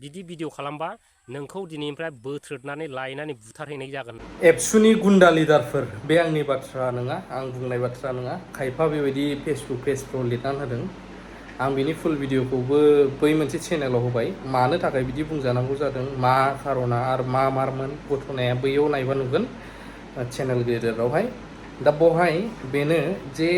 बिदि भिडिअ खालामबा नोंखौ दिनैनिफ्राय बोथ्रोदनानै लायनानै बुथारहैनाय जागोन। एबसुनि गुन्दा लिडारफोर बे आंनि बाथ्रा नङा, आं बुंनाय बाथ्रा नङा। खायफा बेबायदि फेसबुक पेजफ्राव लिरनानै होदों। आं बिनि फुल भिडिअखौबो बै मोनसे चेनेलाव होबाय। मानो थाखाय बिदि बुंजानांगौ जादों, मा खारना आरो मा मारमोन घटनाया बैयाव नायबा नुगोन चेनेल गेजेरावहाय। दा बेवहाय बेनो जे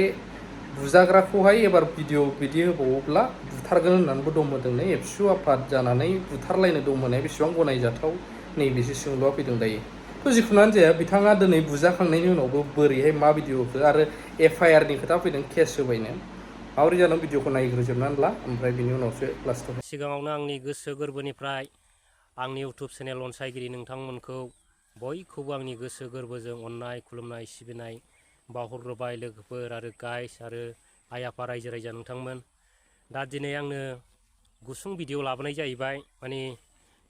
बुजाग्राखौहाय एबार भिडिअ बिदि होबावोब्ला बुथारगोन होननानैबो दम होदोंनो। एबसु आफाद जानानै बुथारलायनो दम होनाया बेसेबां गनायजाथाव नैबेसो सोंलुआ फैदों दायो। थ' जिखुनुआनो जाया, बिथाङा दिनै बुजाखांनायनि उनावबो बोरैहाय मा भिडिअ होखो आरो FIR नि खोथा फैदों, केस होबायनो। माबोरै जादों भिडिअखौ नायग्रोजोबनानै ला, ओमफ्राय बिनि उनावसो लास्टआव। सिगाङावनो आंनि गोसो गोरबोनिफ्राय आंनि इउटुब चेनेल अनसायगिरि नोंथांमोनखौ बयखौबो आंनि गोसो गोरबोजों अननाय खुलुमनाय सिबिनाय बावहरग्रोबाय। लोगोफोर आरो गाइस आरो आइ आफा रायजो राजा नोंथांमोन, दा दिनै आंनो गुसुं भिडिअ लाबोनाय जाहैबाय। माने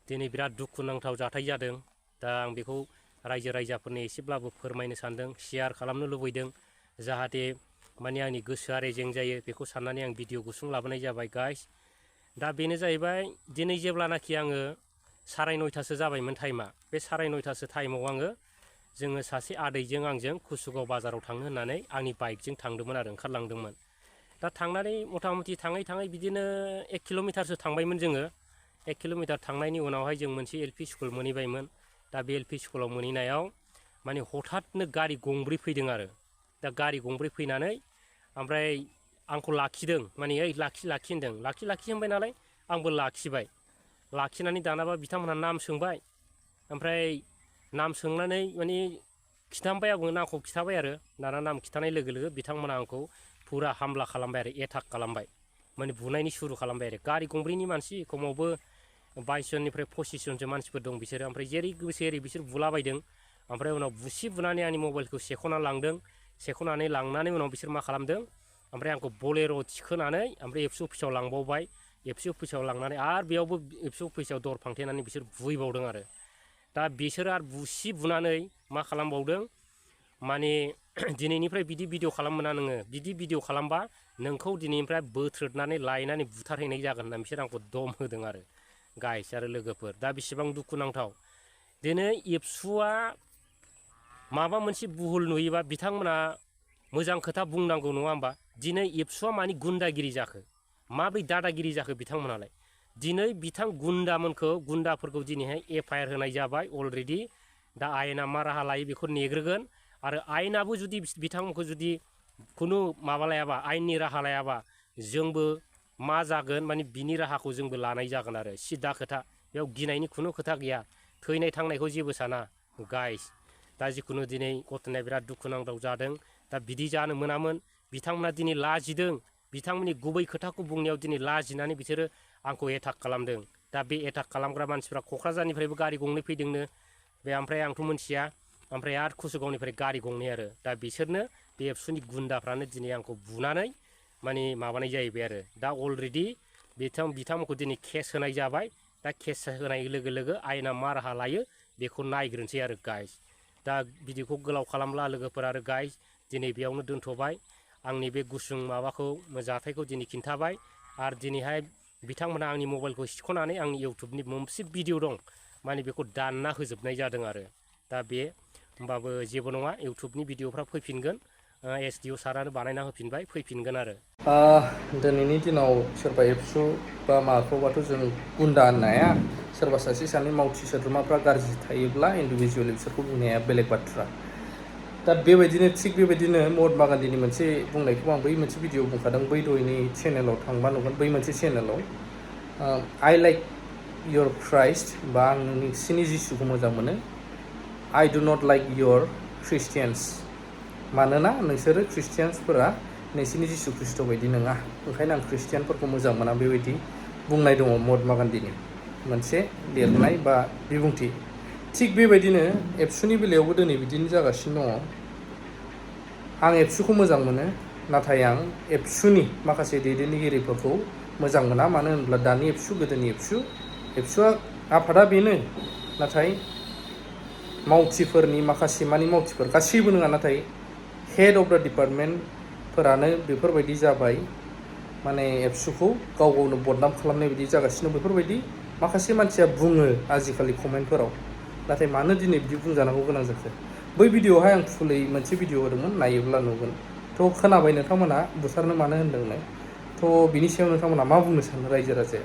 दिनै बिराद दुखुनांथाव जाथाय जादों। दा आं बेखौ रायजो राजाफोरनो एसेब्लाबो फोरमायनो सानदों, शेयार खालामनो लुबैदों, जाहाथे माने आंनि गोसोआ रेजें जायो। बेखौ साननानै आं भिडिअ गुसुं लाबोनाय जाबाय गाइस। दा बेनो जाहैबाय, दिनै जेब्लानाखि आङो 9:30 जाबायमोन टाइमा, बे 9:30 टाइमाव जोङो सासे आदैजों आंजों कुसुगाव बाजाराव थांनो होननानै आंनि बाइकजों थांदोंमोन आरो ओंखारलांदोंमोन। दा थांनानै मथा मथि थाङै थाङै बिदिनो 1 किल'मिटारसो थांबायमोन जोङो। 1 किल'मिटार थांनायनि उनावहाय जों मोनसे LP स्कुल मोनहैबायमोन। दा बे LP स्कुलाव मोनहैनायाव माने हठाथनो गारि गंब्रै फैदों आरो। दा गारि गंब्रै फैनानै ओमफ्राय आंखौ लाखिदों, माने ओइ लाखि होनदों। लाखि होनबाय नालाय आंबो लाखिबाय। लाखिनानै दानाबा बिथांमोनहा नाम सोंबाय। ओमफ्राय नाम सोंनानै माने खिथाबाय, आंबो नामखौ खिथाबाय आरो। दाना नाम खिथानाय लोगो लोगो बिथांमोना आंखौ फुरा हामला खालामबाय आरो, एटाक खालामबाय, माने बुनायनि सुरु खालामबाय आरो। गारि गंब्रैनि मानसि, खमावबो 22 जननिफ्राय 25 जनसो मानसिफोर दं बिसोरो। ओमफ्राय जेरै गोसो एरै बिसोर बुलाबायदं। ओमफ्राय उनाव बुनानै आंनि मबाइलखौ सेख'ना लांदों। सेख'नानै लांनानै उनाव बिसोर मा खालामदों, ओमफ्राय आंखौ बलेर' थिखोनानै ओमफ्राय ABSU अफिसाव लांबावबाय। ABSU अफिसाव लांनानै आरो बेयावबो ABSU अफिसाव दर फांथेनानै बिसोर बुहैबावदों आरो। दा बिसोरो आरो बुनानै मा खालामबावदों, माने दिनैनिफ्राय बिदि भिडिअ खालाम मोना नोङो, बिदि भिडिअ खालामबा नोंखौ दिनैनिफ्राय बोथ्रोदनानै लायनानै बुथारहैनाय जागोन होनना बिसोर आंखौ दम होदों आरो गाइस आरो लोगोफोर। दा बेसेबां दुखुनांथाव, दिनै ABSUआ माबा मोनसे भुल नुयोबा बिथांमोना मोजां खोथा बुंनांगौ, नङा होमबा? दिनै ABSUआ मानि गुन्दागिरि जाखो, माब्रै दादागिरि जाखो बिथांमोनालाय? दिनै गुन्दाफोरखौ दिनैहाय FIR होनाय जाबाय अलरेडि। दा आयेना मा राहा लायो बेखौ नेग्रोगोन। आरो आयेनाबो जुदि बिथांमोनखौ जुदि खुनु माबा लायाबा, आयेननि राहा लायाबा, जोंबो मा जागोन, माने बिनि राहाखौ जोंबो लानाय जागोन आरो। सिदा खोथा, बेयाव गिनायनि खुनु खोथा गैया। थैनाय थांनायखौ जेबो साना गाइस। दा जिखुनु दिनै घटनाया बिराद दुखुनांथाव जादों। दा बिदि जानो मोनामोन। बिथांमोना दिनै लाजिदों। बिथांमोननि गुबै खोथाखौ बुंनायाव दिनै लाजिनानै बिसोरो आंखौ एटाक खालामदों। दा बे एटाक खालामग्रा मानसिफ्रा क'क्राझारनिफ्रायबो गारि गंनै फैदोंनो बे, ओमफ्राय आंथ' मोनथिया। ओमफ्राय आरो कुसुगावनिफ्राय गारि गंनै आरो। दा बिसोरनो बे ABSUनि गुन्दाफ्रानो दिनै आंखौ बुनानै माने माबानाय जाहैबाय आरो। दा अलरेडि बिथांमोनखौ दिनै केस होनाय जाबाय। दा केस होनाय लोगो लोगो आयेना मा राहा लायो बेखौ नायग्रोनोसै आरो गाइस। दा भिडिअखौ गोलाव खालामला लोगोफोर आरो गाइस, दिनै बेयावनो दोनथ'बाय। आंनि बे गुसुं माबाखौ, जाथायखौ दिनै खिन्थाबाय। आरो दिनैहाय बिथांमोना आंनि मबाइलखौ सिख'नानै आंनि इउटुबनि मोनसे भिडिअ दं, माने बेखौ दानना होजोबनाय जादों आरो। दा बे होमबाबो जेबो नङा, इउटुबनि भिडिअफ्रा फैफिनगोन। SDO सारानो बानायना होफिनबाय, फैफिनगोन आरो। दिनैनि दिनाव सोरबा ABSU बा माखौबाथ' जों गुन्दा होननो हाया। सोरबा सासे सानै मावथि सोद्रोमाफ्रा गाज्रि थायोब्ला इन्डिभिजुवेलि बिसोरखौ बुंनाया बेलेग बाथ्रा। दा बेबायदिनो थिग बेबायदिनो महात्मा गान्धीनि मोनसे बुंनायखौ आं बै मोनसे भिडिअ बुंखादों, बै दहायनि चेनेलाव थांबा नुगोन, बै मोनसे चेनेलाव। आइ लाइक योर क्राइस्ट, बा आं नोंसिनि जिसुखौ मोजां मोनो। I do not like your ख्रिस्टियान्स, मानोना नोंसोरो ख्रिस्टियान्सफोरा नोंसिनि जिसु ख्रिस्ट' बायदि नङा, ओंखायनो आं ख्रिस्टियानफोरखौ मोजां मोना। बेबायदि बुंनाय दङ महात्मा गान्धीनि मोनसे लिरनाय बा बिबुंथि। थिग बेबायदिनो ABSUनि बेलायावबो दिनै बिदिनो जागासिनो दङ। आं ABSUखौ मोजां मोनो, नाथाय आं ABSUनि माखासे दैदेनगिरिफोरखौ मोजां मोना। मानो होनब्ला दानि ABSU, गोदोनि ABSUआ आफादा बेनो, नाथाय मावथिफोरनि माखासे मानि मावथिफोर, गासैबो नङा, नाथाय हेड अफ दा डिपार्टमेन्टफोरानो बेफोरबायदि जाबाय। माने ABSUखौ गाव गावनो बदनाम खालामनाय बायदि जागासिनो। बेफोरबायदि माखासे मानसिया बुङो आजिखालि कमेन्टफोराव, नाथाय मानो दिनै बिदि बुंजानांगौ गोनां जाखो? बै भिडिअआवहाय आं फुलै मोनसे भिडिअ होदोंमोन, नायोब्ला नुगोन। थ' खोनाबाय नोंथांमोना बुथारनो मानो होनदोंनो, थ' बिनि सायाव नोंथांमोना मा बुंनो सानो रायजो राजाया?